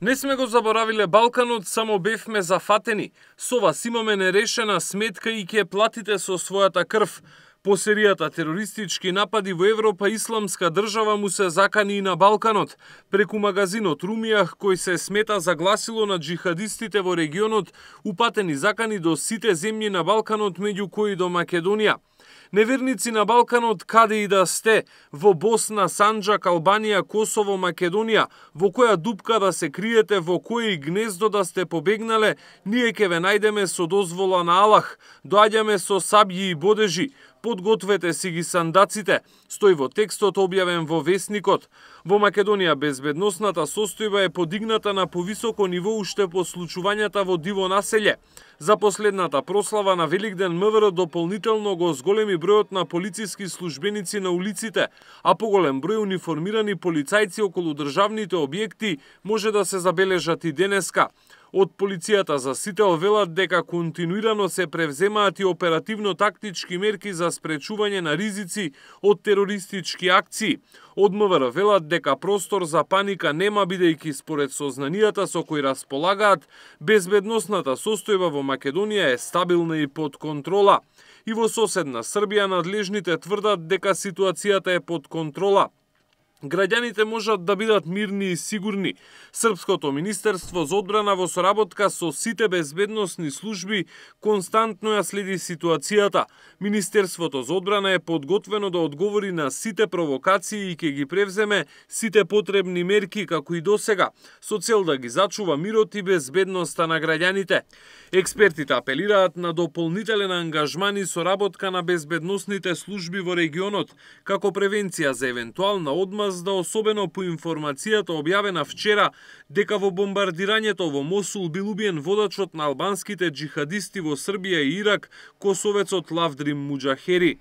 Не сме го заборавиле Балканот, само бевме зафатени. Со вас имаме нерешена сметка и ќе платите со својата крв. По серијата терористички напади во Европа, Исламска држава му се закани и на Балканот. Преку магазинот Румијах, кој се смета за гласило на джихадистите во регионот, упатени закани до сите земји на Балканот, меѓу кои до Македонија. Неверници на Балканот, каде и да сте, во Босна, Санџак, Албанија, Косово, Македонија, во која дупка да се криете, во кој гнездо да сте побегнале, ние ќе ве најдеме со дозвола на Аллах, доаѓаме со сабји и бодежи, подгответе си ги сандаците, стои во текстот објавен во Весникот. Во Македонија безбедносната состојба е подигната на повисоко ниво уште по случувањата во диво населје. За последната прослава на Великден МВР дополнително го зголеми бројот на полициски службеници на улиците, а поголем број униформирани полицајци околу државните објекти може да се забележат и денеска. Од полицијата за Сител велат дека континуирано се превземаат и оперативно-тактички мерки за спречување на ризици од терористички акции. Од МВР велат дека простор за паника нема, бидејќи според сознанијата со кои располагаат, безбедносната состојба во Македонија е стабилна и под контрола. И во соседна Србија надлежните тврдат дека ситуацијата е под контрола. Граѓаните можат да бидат мирни и сигурни. Српското Министерство за одбрана во соработка со сите безбедносни служби константно ја следи ситуацијата. Министерството за одбрана е подготвено да одговори на сите провокации и ќе ги превземе сите потребни мерки како и досега, со цел да ги зачува мирот и безбедноста на граѓаните. Експертите апелираат на дополнителен ангажман и соработка на безбедносните служби во регионот, како превенција за евентуална одмазда, особено по информацијата објавена вчера дека во бомбардирањето во Мосул бил убиен водачот на албанските джихадисти во Србија и Ирак, косовецот Лавдрим Муџахери.